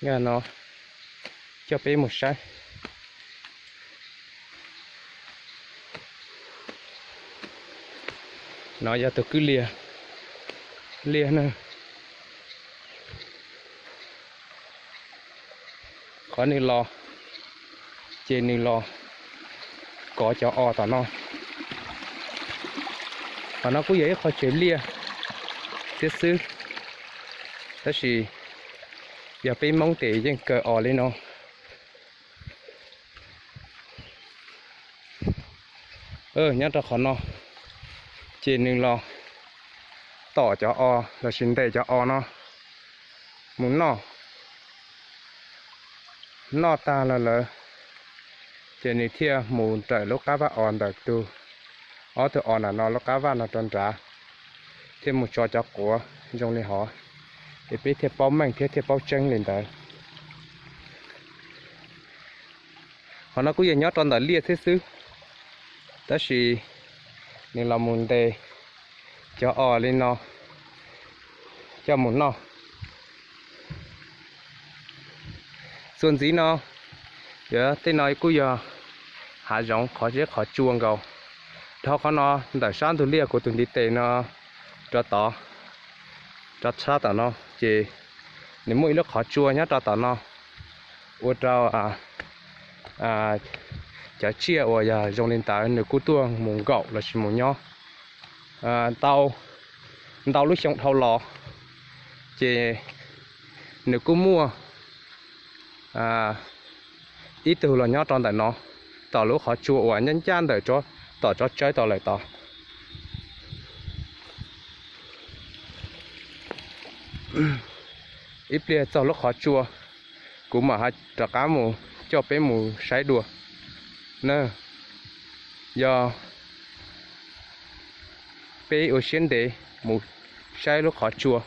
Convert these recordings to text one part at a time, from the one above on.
Nyob no coj peb mus saib. No yog tus kwj liaj, liaj na. Qhov nws los ces nws los kov cov os tom no. Qhov no kuj yog ib qho tsev liaj thiab xwb, tab sis yog peb Hmoob ces yeej kaw os li no. Nyob rau qhov no ces nws los tom cov os lossis ntes cov os no mus noj. Noj tag los lawm ces nws thiaj mus nrawm lub qab vaj os ntawm tus, ob tug os nram no lub qab vaj no rau nrad, thiaj mus tso cov quav zoo li hov, es peb thiaj paub meej thiab thiaj paub tseeb li ntawd. Qhov no kuj yog nyob rau ntawm liaj thiab xwb, tab sis nws los mus ntes cov os li no coj mus noj. Txuas ntxiv no, yog tej no kuj yog hav zoov qhov zeb qhov tsua nkaus. Dhau qhov no ntawm sab ntug liaj kuv tus ntiv tes no rov tod, rov sab tom no ces nws muaj ib lub qhov tsua nyob rau tom no, ua rau cov tsiaj uas yog zoo li ntawd nws kuj tuaj mus nkaum lossis mus nyob. Ntau, ntau lub xyoo dhau los ces nws kuj muaj ib tug los nyob rau ntawm no, tom lub qhov tsua uas ncaj ncaj ntawm tom tsob tsawb tod lawm tod. Ib pliag txog lub qhov tsua, kuv mam rov qab mus coj peb mus saib dua na. Yog peb ua siab ntev mus saib lub qhov tsua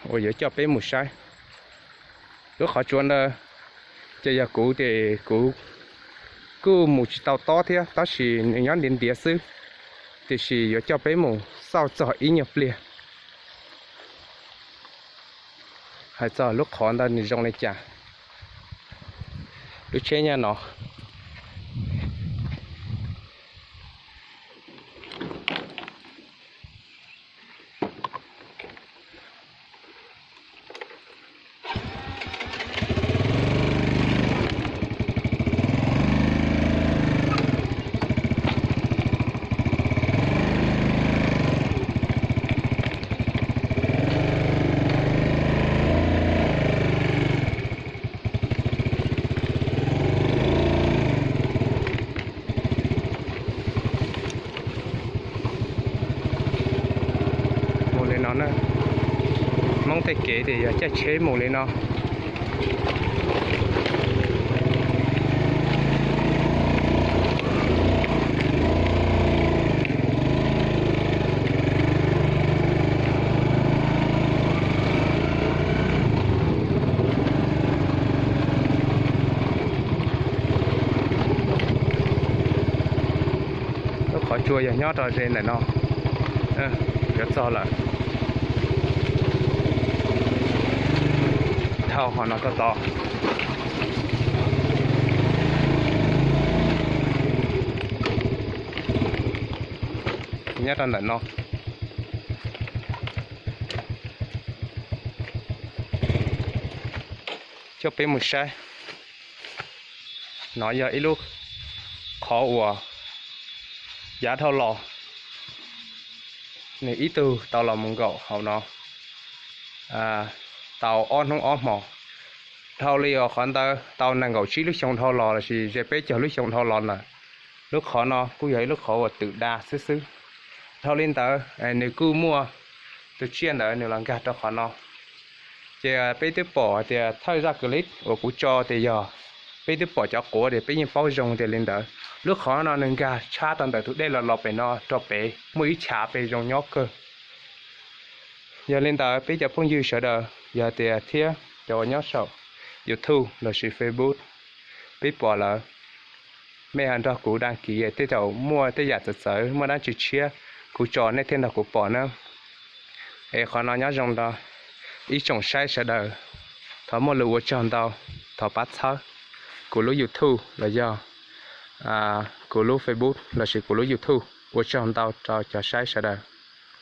uas yuav coj peb mus saib. Lub qhov tsua ntawd ces yog kuv ces kuv kuj mus tsis tau tob thiab, tab sis nws nyob ntiav ntiav xwb, tiam sis yuav coj peb mus xauj txog ib nyuag pliag. Hais txog lub qhov ntawd nws zoo li cas, lub tsheb nyob no. Mus li no na, Hmoob tej kev ces yog caij tsheb mus li no. Lub qhov tsua yog nyob rau ze ntawm no, yuav txog lawm. Dhau qhov no tod tod, nyob rau ntawm no. Coj peb mus saib. No yog ib lub qhov uas yav dhau los, nws ib tug tau los mus nkaum hauv no tau ob hnub ob hmos. Dhau li uas qhov ntawd tau nees nkaum tsib lub xyoo dhau los lossis ze peb caug lub xyoo dhau los lawm. Lub qhov no kuj yog ib lub qhov uas twm da xwb xwb. Dhau li ntawd nws kuj muaj tus tsiaj ntawd nws los nkag rau qhov no. Ces peb twb pom tias thawj zaj clip uas kuv tso tias yog peb twb pom cov quav tias peb yeej paub zoo tias li ntawd. Lub qhov no nws nkag tshab rau ntawm tus dej los los pem no rau pem muaj ib chav pes zoo nyob kawg. Yog li ntawd peb cov phooj ywg sawv daws yog tias thiab cov uas nyob saum YouTube lossis Facebook, peb pom lawm, mej ho nrog kuv đăng ký, tej thaum muaj tej yam txawv txawv muaj dab tsi tshiab kuv tso nej thiaj nrog kuv pom na. Es qhov no nyob zoo rau ib tsoom saib sawv daws. Thov muaj lus ua tsaug ntau, thov pab txhawb kuv lub YouTube los yog kuv lub Facebook lossis kuv lub YouTube. Ua tsaug ntau rau cov saib sawv daws.